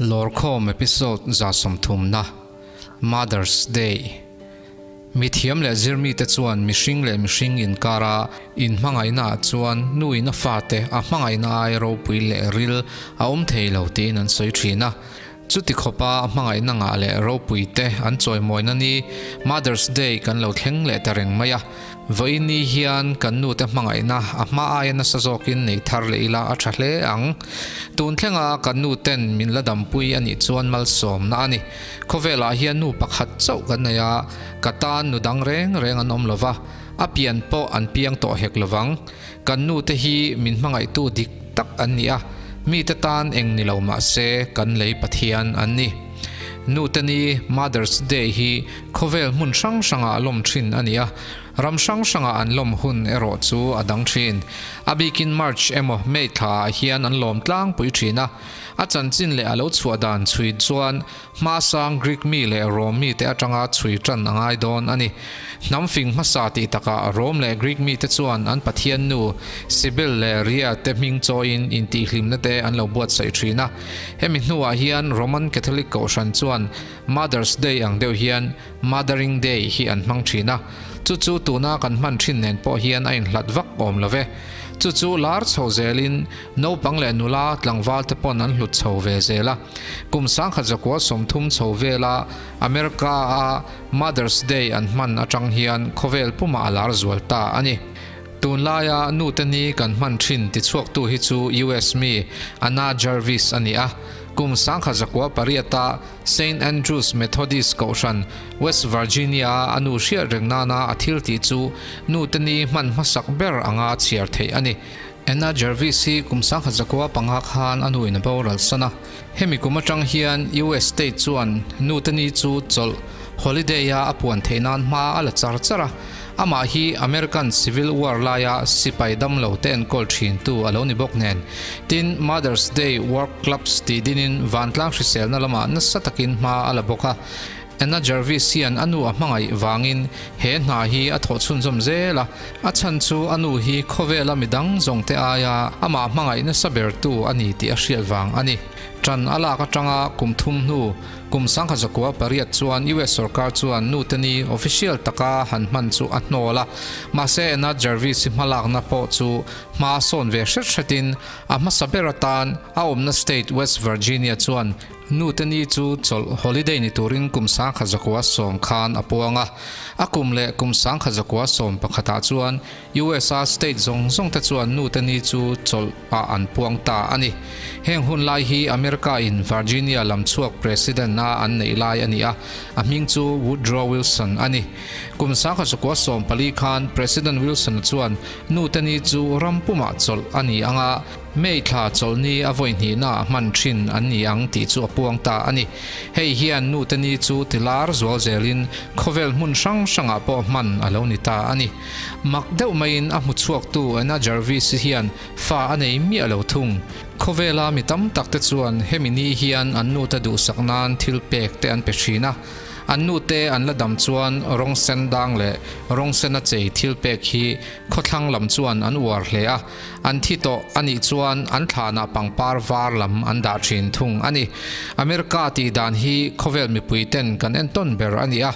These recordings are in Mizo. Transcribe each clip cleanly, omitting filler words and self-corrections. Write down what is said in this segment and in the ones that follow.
Lawrkhawm episode 130 na, Mother's Day. Mithiam leh zirmite chuan mihring leh mihring inkara inhmangaihnaah chuan nuin a fate a hmangaihna ai ropui leh ril a awm thei lo tiin an sawi thin a. Chuti khawpa a hmangaihna ngah leh ropuite an chawimawina ni Mother's Day kan lo thleng leh ta reng mai a. Vawiin ni hian kan nute hmangaihna a hma aia nasa zawkin nei thar leh ila a tha hle ang. Tun thlenga kan nuten min la dampui a nih chuan malsawmna a ni. Khawvelah hian nu pakhat chauh kan nei a, ka tan nu dang reng reng an awm lova, a pian pawh an piang tawh hek lovang. Kan nute hi min hmangaihtu dik tak an ni a, mite tan eng ni lo mah se kan lei Pathian an ni. Nute ni, Mother's Day, hi khawvel hmun hrang hrangah lawm thin a ni a, ram hrang hrangah an lawm hun erawh chu a dang thin. A bikin March emaw May thlaah hian an lawm tlangpui thin a, a chanchin leh a lo chhuah dan chhui chuan hmasang Greek mi leh Rom mite atanga chhui tan a ngai dawn a ni. Hnam fing hmasa tih takah Rom leh Greek mite chuan an pathian nu Cybele leh Rhea te hming chawiin intihhlimna te an lo buatsaih thin a. Hemi hnuah hian Roman Catholic Kohhran chuan Mother's Day ang deuh hian Mothering Day hi an hmang thin a, chu chu tuna kan hman thin nen pawh hian a inhlat vak awm lo ve. Chu chu lar chho zelin naupang leh nula tlangval te pawn an hlut chho ve zel a. Kum 1930 chho vela America a Mother's Day an hman atang hian khawvel pumah a lar zual ta a ni. Tunlaia nute ni kan hman thin tichhuaktu hi chu US mi Anna Jarvis a ni a. Kum 1908-a Saint Andrews Methodist Kohhran, West Virginia-a a nu hriat reng nana a thil tih chu nute ni hman hmasak ber anga chhiar theih a ni. Anna Jarvis hi kum 1905 khan a nuin a boral san a. Hemi kum atang hian US state chuan nute ni chu chawlh, holiday, a a puan theih nan hma a la char char a. Amah hi American Civil War laia sipai damlo te enkawl thintu a lo ni bawk nen. Tin, Mother's Day Work Clubs tih dinin vantlang hriselna lamah nasa takin hma a la bawk a. Anna Jarvis hian a nu a hmangaih vangin he hna hi a thawh chhunzawm zel a, a chhan chu a nu hi khawvela midang zawng te aia amah hmangaih nasa bertu a ni tih a hriat vang a ni. Ṭan a lak aṭanga kum thum hnu, kum 1908 chuan US sorkar chuan nute ni official taka han hman chu a hnawl a, mahse Anna Jarvis-i hmalakna pawh chu hma a sawn ve hret hretin a hmasa ber atan a awmna state West Virginia chuan Nute ni chu chawlh holiday ni turin kum 1910 khan a puang a. A kum leh kum 1911 ah chuan USA state zawng zawng te chuan nute ni chu chawlh ah an puang ta a ni. Heng hun lai hi America in Virginia lam chhuak president a an neih lai a ni a, a hming chu Woodrow Wilson a ni. Kum 1914 khan President Wilson-a chuan nute ni chu ram pumah chawlh a ni ang a, May thla chawlhni a vawi hnihna ah hman thin an ni ang tih chu a puang ta a ni. Hei hian nute ni chu tilar zual zelin khawvel hmun hrang hrangah pawh hman a lo ni ta a ni. Mak deuh maiin a hmu chhuaktu Anna Jarvis hian fa a nei miah lo thung. Khawvela mi tam tak te chuan hemi ni hian an nute duhsak nan thil pek te an pe thin a. An nute an la dam chuan rawng sen dang leh rawng sena chei thil pek hi khawthlang lam chuan an uar hle a. An thi tawh a nih chuan an thlanah pangpar var lam an dah thin thung a ni. America tih dan hi khawvel mipui ten kan entawn ber a ni a,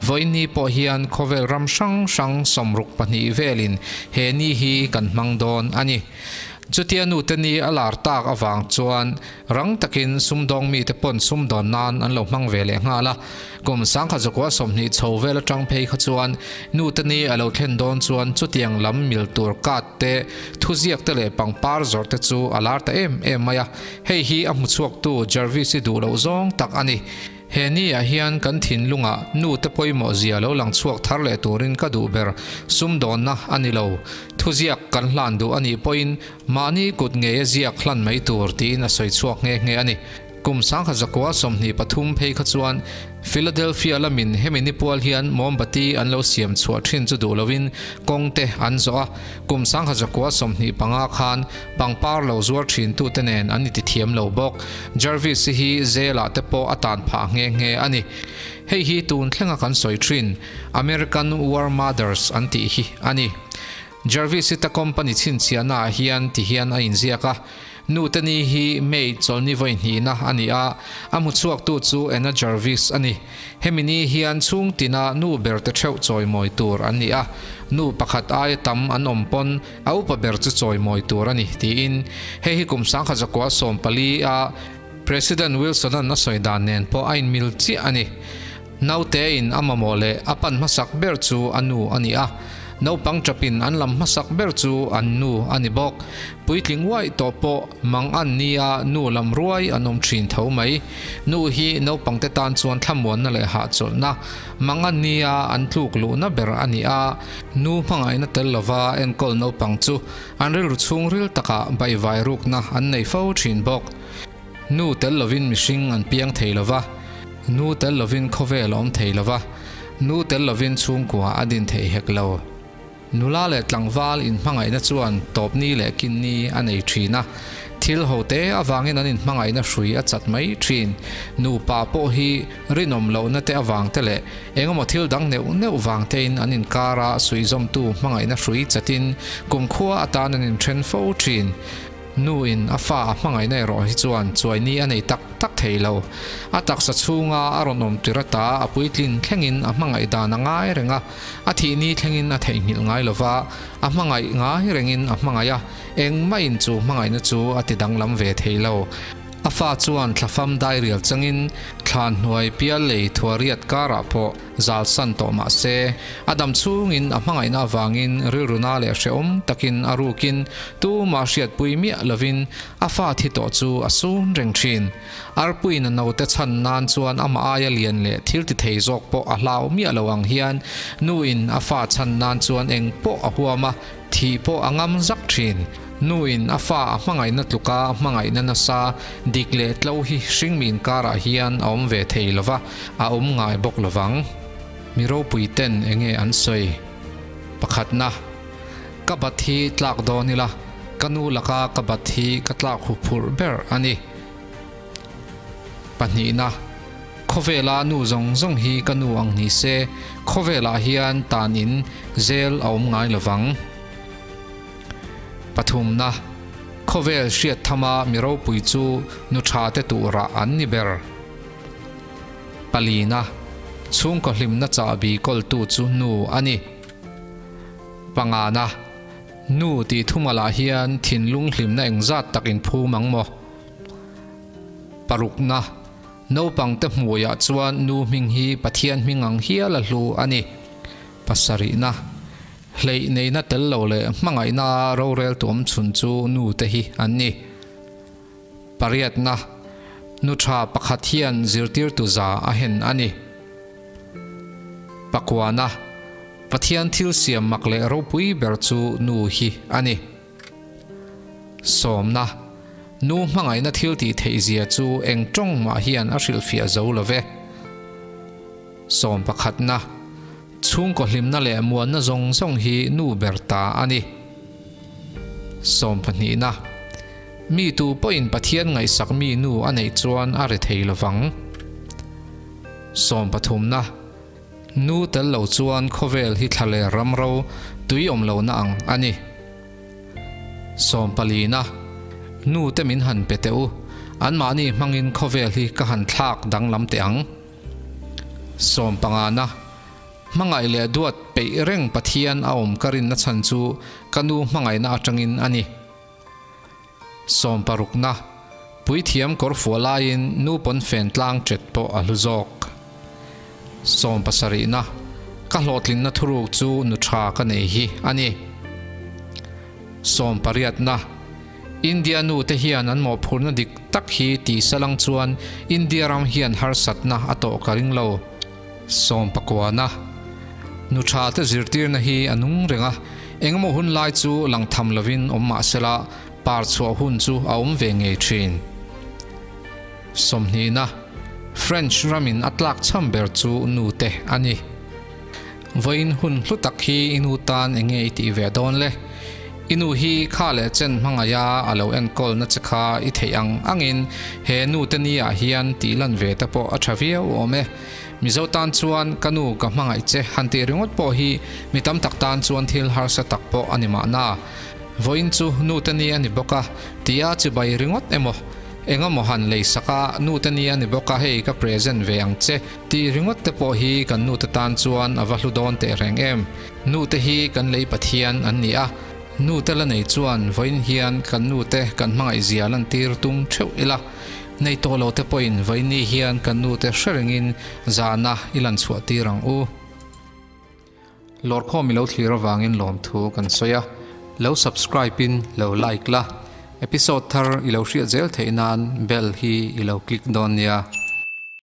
vawiin ni pawh hian khawvel ram hrang hrang 62 velin he ni hi kan hmang dawn a ni. Chutia nute ni a lar tak avang chuan rang takin sumdawng mite pawn sumdawn nan an lo hmang ve leh nghal a. Kum 1920 chho vel atang phei kha chuan nute ni a lo thlen dawn chuan chutiang lam mil tur card te, thuziak te leh pangpar zawrh te chu a lar ta em em mai a. Hei hi a hmuchhuaktu Jarvis-i duh loh zawng tak a ni. He ni ah hian kan thinlungah nu te pawimawh zia lo lang chhuak thar leh turin ka duh ber sumdawnna a ni lo. Thuziak kan hlan duh a nih pawhin mahni kut ngei a ziak hlan mai tur tiin a sawi chhuak nghe nghe a ni. Kum 1923 phei kha chuan Philadelphia lamin hemi nipual hian mawmbati an lo siam chhuah thin chu duh loin kawng te an zawh a, kum 1925 khan pangpar lo zuar thintute nen an iti thiam lo bawk. Jarvis-i hi zelah te pawh a tan phah nghe nghe a ni. Hei hi tun thlenga kan sawi thin American War Mothers an tih hi a ni. Jarvis-i ta company chhinchhiahnaah hian ti hian a inziak a. Nute Ni hi May chawlhni vawi hnihna a ni a, a hmuchhuaktu chu Anna Jarvis a ni. Hemi ni hian chhung tina nu berte theuh chawimawi tur an ni a, nu pakhat aia tam an awm pawn a upa ber chu chawimawi tur a ni, tiin hei hi kum 1914 a President Wilson-a'n a sawi dan nen pawh a inmil chiah a ni. Nautein a mamawh leh a pan hmasak ber chu a nu a ni a, naupang ṭapin an lam hmasak ber chu an nu a ni bawk. Puitling uaih tawh pawh mang an nia nu lam ruai an awm ṭhin tho mai. Nu hi naupangte tan chuan thlamuanna leh hahchawlhna mang an nia an tluk luhna ber a ni a, nu hmangaihna tel lova enkawl naupang chu an rilru chhungril takah baihvai rukna an nei fo ṭhin bawk. Nu tel lovin mihring an piang thei lo va, nu tel lovin khawvel a awm thei lo va, nu tel lovin chhungkua a din thei hek lo. Nula leh tlangval inhmangaihna chuan tawpni leh kinni a nei thin a, thil hote avangin an inhmangaihna hrui a chat mai thin. Nupa pawh hi rinawm lohna te avang te leh engemaw thil dang neuh neuh vang tein an inkara suihzawmtu hmangaihna hrui chatin kumkhua atan an inthen fo thin. Nu in a fa a hmangaihna erawh hi chuan chuaini a nei tak tak thei lo. A taksa chhunga a rawn awm tir ata a puitlin thlengin a hmangaih dan a ngai reng a, a thihni thlengin a theihnghilh ngai lo va, a hmangaih ngai rengin a hmangaih a, engmahin chu hmangaihna chu a ti danglam ve thei lo. A fa chuan thlafam dairial changin thlan hnuai pial lei thuariat karah pawh Zalsan tawh mah se, a dam chhungin a hmangaihna avangin rilruna leh hrehawm takin a rukin tumah hriatpui miah lovin a fa thi tawh chu a sun reng thin. Arpuiin a naute chhan nan chuan amah aia lian leh thil ti thei zawk pawh a hlau miah lo ang hian nuin a fa chhan nan chuan eng pawh a huam a, thih pawh a ngam zak thin. Nuin a fa a hmangaihna tluka hmangaihna nasa dik leh tlo hi hringmi inkarah hian a awm ve thei lo va, a awm ngai bawk lo vang. Mi ropui ten enge an sawi? Pakhatna, Ka bat hi tlak dawn ila, ka nu laka ka bat hi ka tlak huphurh ber a ni. Pahnihna, Khawvela nu zawng zawng hi ka nu ang ni se, khawvelah hian tan in zel a awm ngai lo vang. Pathumna, Khawvel hriat thama mi ropui chu nu tha te tuhrah an ni ber. Palina, Chhungkaw hlimna chahbi kawltu chu nu a ni. Pangana, Nu tih thumalah hian thinlung hlimna engzat tak inphum ang maw? Parukna, Naupangte hmuiah chuan nu hming hi Pathian hming ang hial a hlu a ni. Pasarihna, Hleih neihna tel lo leh hmangaihna rorel tuam chhun chu nu te hi an ni. Pariatna, Nu tha pakhat hian zirtirtu za a hen a ni. Pakuana, Pathian thil siam mak leh ropui ber chu nu hi a ni. Sawmna, Nu hmangaihna thil tih theih zia chu eng tawng mah hian a hrilhfiah zo lo ve. Sawmpakhatna, Chhungkaw hlimna leh muanna zawng zawng hi nu ber ta a ni. Sawmpahnihna, Mi tu pawhin Pathian ngaihsak mi nu a neih chuan a ri thei lovang. Sawmpathumna, Nu tel lo chuan khawvel hi thla leh ram ro tui awm lohna ang a ni. Sawmpalina, Nu te min han pe teh u, anmahni hmangin khawvel hi ka han thlak danglam teh ang. Sawmpangana, Hmangaih leh duat peih reng Pathian a awm ka rinna chhan chu ka nu hmangaihna atangin a ni. Sawmparukna, Puithiam kawr fuah laiin nu pawn fen tlang ṭet pawh a hlu zawk. Sawmpasarihna, Ka hlawhtlinna thuruk chu nu ṭha ka nei hi a ni. Sawmpariatna, India nu te hian an mawhphurhna dik tak hi ti salang chuan India ram hian harsatna a tawh ka ring lo. Sawmpakuana, Nu tha te zirtirna hi a nung reng a, engemaw hun lai chu lang tham lovin awm mah sela par chhuah hun chu a awm ve ngei thin. Sawmhnihna, French ramin a tlak cham ber chu nu te a ni. Vawiin hun hlu tak hi i nu tan enge i tih ve dawn le? I nu hi kha leh chen hmangaih a a lo enkawl na che kha i theih ang angin he nu te ni ah hian tih lan ve te pawh a tha viau awm e. Mizo tan chuan ka nu ka hmangaih che han tih ringawt pawh hi mi tam tak tan chuan thil harsa tak pawh a ni mahna. Vawiin chu nute ni a ni bawk a, tia chibai ringawt emaw, engemaw han lei sak a, nute ni a ni bawk a hei ka present ve ang che tih ringawt te pawh hi kan nute tan chuan a va hlu dawn teh reng em. Nute hi kan lei Pathian an ni a, nute la nei chuan vawiin hian kan nute kan hmangaih zia lantir tum theuh ila, nei tawh lo te pawhin vawiin ni hian kan nute hre rengin zahna i lan chhuah tir ang u. Lawrkhawm i lo thlir avangin lawmthu kan sawi a, lo subscribe in lo like la, episode thar i lo hriat zel theih nan bell hi i lo click dawn nia.